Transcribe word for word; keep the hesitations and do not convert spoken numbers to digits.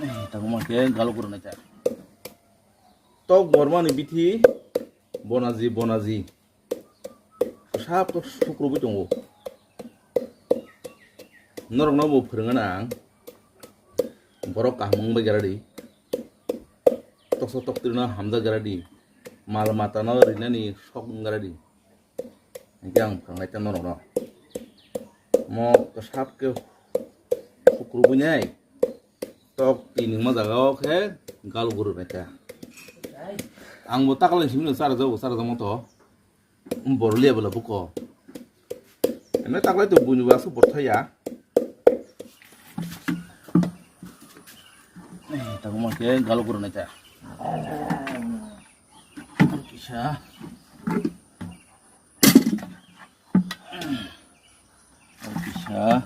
Tangma khe galo gurunai ta. Tok mormani bithi bonaji bonaji. Sap to sukrubui tongo. Norokno bo phwrwngna ang. Borok kaham wngbai geradi. Toksa toktirino hamjak geradi. Mal matano rinani sok wng geradi. Hingke ang phwrwngnaikha norokno. Mo kwsap khe hukrubui nai. Tok tini ma jaga o khe galo guru naikha. Ang bo taklai simi no chara jago, chara jamo to. Bor liya bela buko. Ene taklai to buini ba su bor thaya. Eh, tangma khe galo guru naikha. Kisa. Kisa.